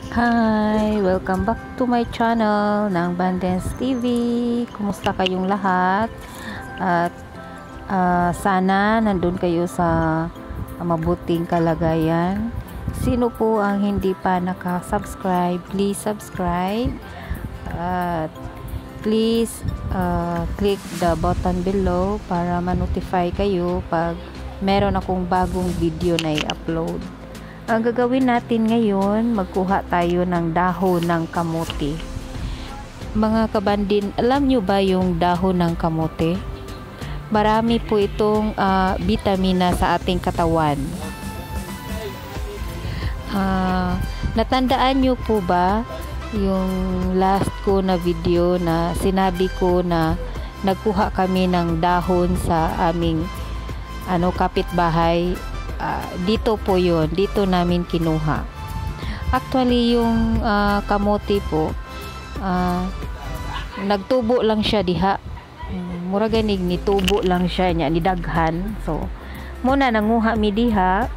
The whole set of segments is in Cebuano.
Hi! Welcome back to my channel ng Bandens TV. Kumusta kayong lahat? At sana nandun kayo sa mabuting kalagayan. Sino po ang hindi pa naka-subscribe, please subscribe. At please click the button below para ma-notify kayo pag meron akong bagong video na i-upload. Ang gagawin natin ngayon, magkuha tayo ng dahon ng kamote. Mga kabandin, alam nyo ba yung dahon ng kamote? Marami po itong bitamina sa ating katawan. Natandaan nyo po ba yung last ko na video na sinabi ko na nagkuha kami ng dahon sa aming kapitbahay? Dito po yun, dito namin kinuha. Actually, yung kamote po, nagtubo lang siya diha. Mura ganig nitubo lang siya niya nidaghan. So muna nanguha mi diha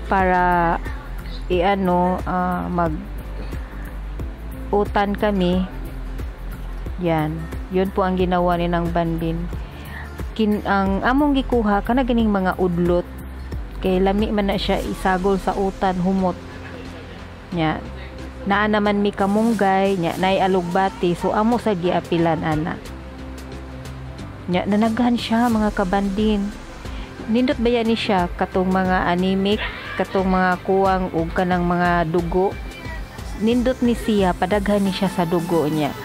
para iano, mag utan kami. Yan, yun po ang ginawa ni ng bandin. Ang among gikuha kana ganing mga udlot kay lami man na siya isagol sa utan, humot nya. Naa naman mi kamunggay nya, nay alugbati, so amo sa giapilan ana nya. Nanaghan siya, mga kabandin. Nindot ba ni siya katong mga anemic, katong mga kuwang og kanang mga dugo? Nindot ni siya, padaghan ni siya sa dugo niya.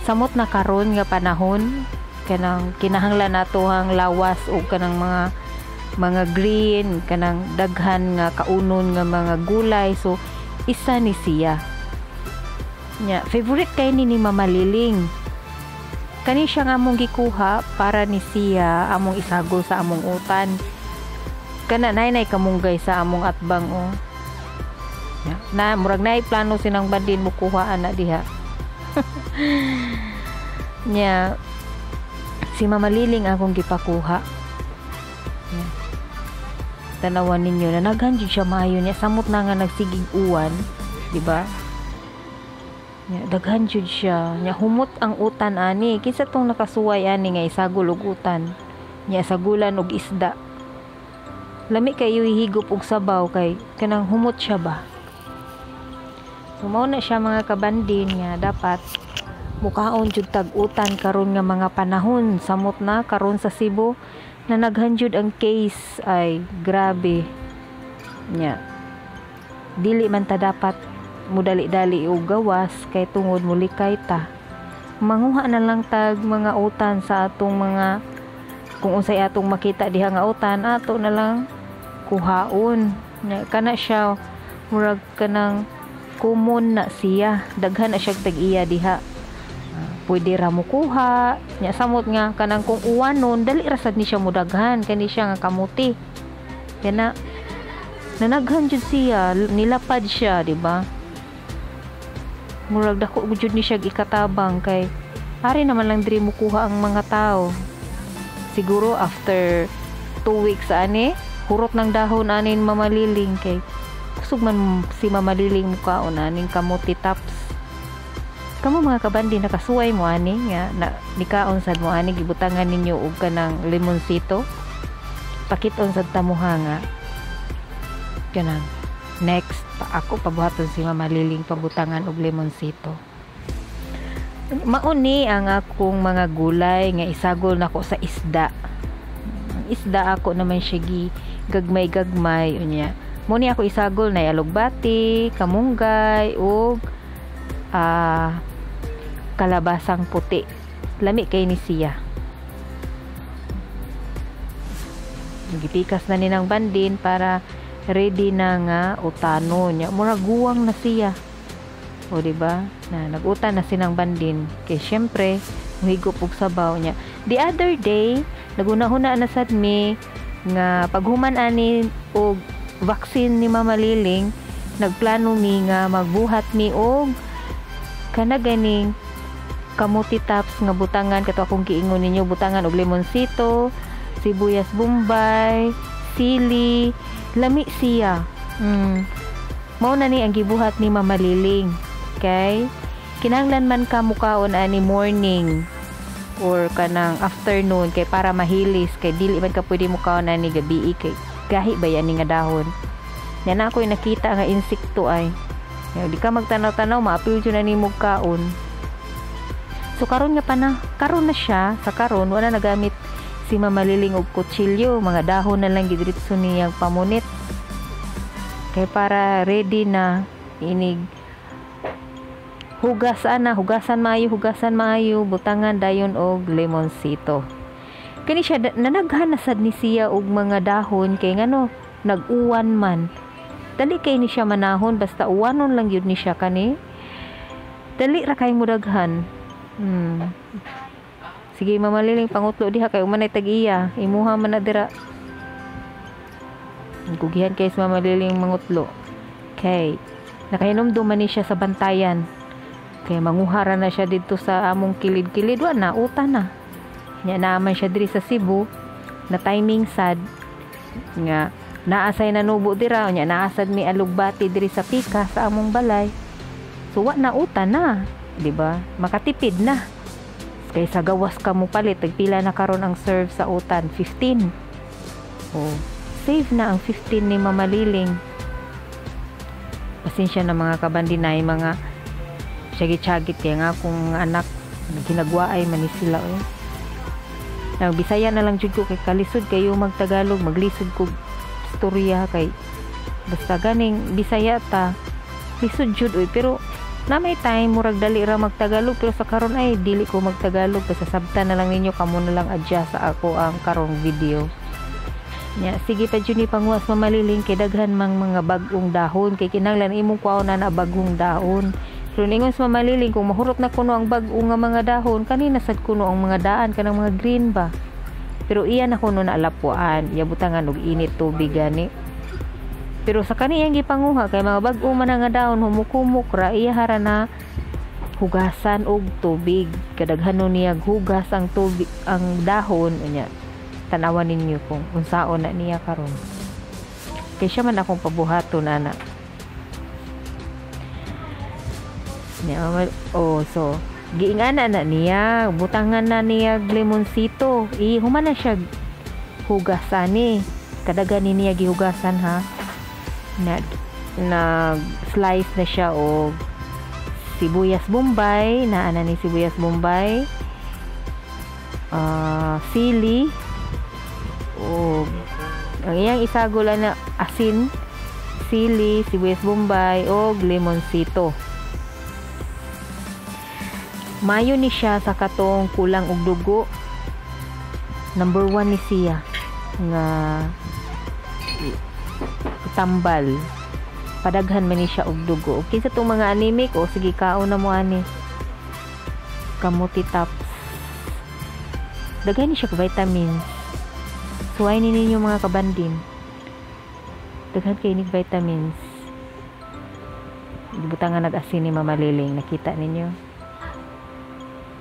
Samot na karon nga panahon, kanang kinahanglan nato ang lawas og kanang mga green, kanang daghan nga kaunon nga mga gulay. So isa ni siya nya, favorite kay ni Mama Liling. Kani siya nga among gikuha para ni siya among isagol sa among utan. Kana nay nay kamunggay sa among atbang, oh. Nya, na murag nay plano sinang bandin mo kuha ana diha nya. Si Mama Liling akong gipakuha. Yeah. Tanawan ninyo na naghan jud siya maayo niya. Samot na nga nagsigig uwan, di ba? Nya, daghan jud siya. Nya, humot ang utan ani. Kinsa tong nakasuway ani nga isagol og utan? Nya sagulan og isda. Lami kayo higop og sabaw kay kanang humot siya ba. So mao na siya, mga kabandin, nga dapat mukaon jud tag utan karon nga mga panahon. Samot na karon sa Cebu na naghan jud ang case, ay grabe nya. Dili man ta dapat mudali-dali og gawas kay tungod mulikay ta. Manguha na lang tag mga utan sa atong mga, kung unsay atong makita diha nga utan, ato na lang kuhaon nya. Kana siya, murag kanang common na siya, daghan na siya tag-iya diha, pwede ra mo kuha nya. Samot nga kanang kung uwanon, dali ra sad ni siya mudaghan. Kani siya nga kamuti, kana nanaghan jud siya, nilapad siya, di ba? Murag dako jud ni siya ikatabang kay ari naman lang diri mo kuha ang mga tao. Siguro after 2 weeks ani, hurot ng dahon anin Mama Liling kay kusog man si Mama Liling mukaon aning kamuti tops. Kamo, mga kabandi, nakasuway mo ani nga na nikaon sad mo ani, gibutangan ninyo og kanang limonsito? Pakiton sad tamuha nga kanang next pa ako pabuhaton si Mama Liling pabutangan og limonsito. Mauni ang akong mga gulay nga isagol nako sa isda. Ang isda ako naman siya gi gagmay-gagmay unya. Mo ni ako isagol na alugbati, kamunggay ug kalabasang puti. Lami kay ni siya. Gipikas na ni ng bandin para ready na nga utano niya. Mura guwang na siya. O, di ba? Na nagutan na sinang bandin kay syempre muhigop og sabaw niya. The other day, naguna-huna na sad mi nga paghuman ani og vaccine ni Mama Liling, nagplano mi nga magbuhat mi og kana ganing kamuti tops nga butangan kato akong giingon ninyo, butangan og limonsito, sibuyas bombay, sili, lami siya. Mao na ni ang gibuhat ni Mama Liling. Kay kinahanglan man ka mukaon ani morning or kanang afternoon kay para mahilis, kay dili man ka pwede mukaon ani gabi kay gahi ba yan nga dahon. Yan na ako'y nakita nga insekto ay. Ya, di ka magtanaw-tanaw, maapil jud na nimo kaon. So karon nga pa na, karon na siya, sa karon wala nagamit si Mama Liling og kutsilyo, mga dahon na lang gidiretso niyang pamunit. Kay para ready na inig hugas ana, hugasan maayo, butangan dayon og lemonsito. Kani siya nanaghan na sad ni siya og mga dahon kay ngano nag-uwan man. Dali kay ni siya manahon, basta uwanon lang gyud ni siya kani. Dali ra kay mudaghan. Sige Mama Liling, pangutlo diha kay umanay tag-iya, imuha man na dira. Gugihan kay si Mama Liling mangutlo. Kay nakahinumdum man ni siya sa bantayan. Kay manguhara na siya didto sa among kilid-kilid, wa na uta na. Nya naaman siya diri sa Cebu na timing sad nga naa say nanubo dira, nya naasad mi alugbati diri sa pika sa among balay. So wa na uta na, di ba? Makatipid na. Kay sa gawas ka mo palit, tagpila na karon ang serve sa utan, 15. Oh, save na ang 15 ni Mama Liling. Pasensya na mga kabandinay, mga syagit-syagit kaya nga akong anak ginagwa ay man ni sila oy. Now, Bisaya na lang jud ko kay kalisod kayo magtagalog, maglisod ko istorya kay basta ganing Bisaya ta lisod jud oy, pero na may time murag dali ra magtagalog, pero sa karon ay dili ko magtagalog, basta sabta na lang ninyo, kamo na lang adjust sa ako ang karong video. Nya sige pa jud ni panguwas Mama Liling kay daghan mang mga bag-ong dahon kay kinahanglan imong kuwaon na na bagong dahon. Pero ningon sa Mama Liling kung mahurot na kuno ang bag-o nga mga dahon, kanina sad kuno ang mga daan kanang mga green ba. Pero iya na kuno na alapuan, iya butangan og init tubig gani. Pero sa kaniyang gipanguha kay mga bag-o man nga dahon humukumok ra, iya hara na hugasan og tubig. Kadaghanon niya hugas ang tubig ang dahon unya. Tan-awan ninyo kung unsaon na niya karon. Kay siya man akong pabuhaton ana. Oh, so giingana na niya, butangan na niya lemonsito. Human na siya hugasan ni. Kadagan ni niya gihugasan ha. Nag-slice na siya og sibuyas bombay, naana ni sibuyas bombay, sili, og ang iyang isagol na asin, sili, sibuyas bombay og lemonsito. Mayo ni siya sa katong kulang og dugo. Number 1 ni siya nga tambal. Padaghan man ni siya og dugo. Okay sa tong mga anemic, o sige kaon na mo ani. Kamuti tops. Daghan ni siya og vitamins. Suway ni ninyo mga kabandin. Daghan kay ni vitamins. Gibutangan nag-asin ni Mama Liling, nakita ninyo.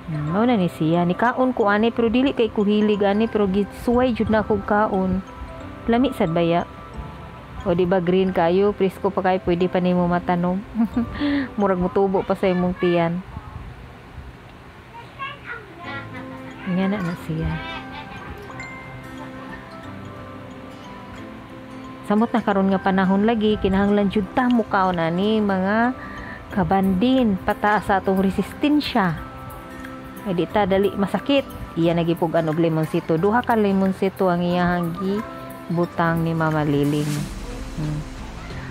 Mao na ni siya. Nikaon ko ani pero dili kay kuhilig ani, pero gisuway jud na akong kaon. Lami sad baya. O di ba green kayo, presko pa kayo, pwede pa nimo matanom. Murag mutubo pa sa imong tiyan. Nga na na siya. Samot na karon nga panahon lagi, kinahanglan jud ta mukaon ani mga kabandin, pataas sa atong resistensya. Ay di ta dali masakit. Iya nagipug-an og lemonsito. Duha ka lemonsito ang iyahang gibutang ni Mama Liling.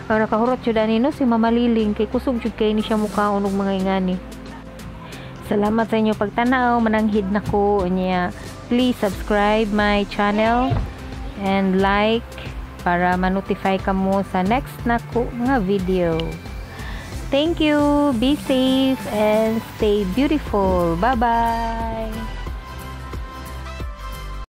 Ang nakahurot jud ani no si Mama Liling kay kusog jud kay ni siya mukaon og mga ingani. Salamat sa inyo pagtanaw, mananghid nako unya. Please subscribe my channel and like para ma-notify kamo sa next nako nga video. Thank you. Be safe and stay beautiful. Bye-bye.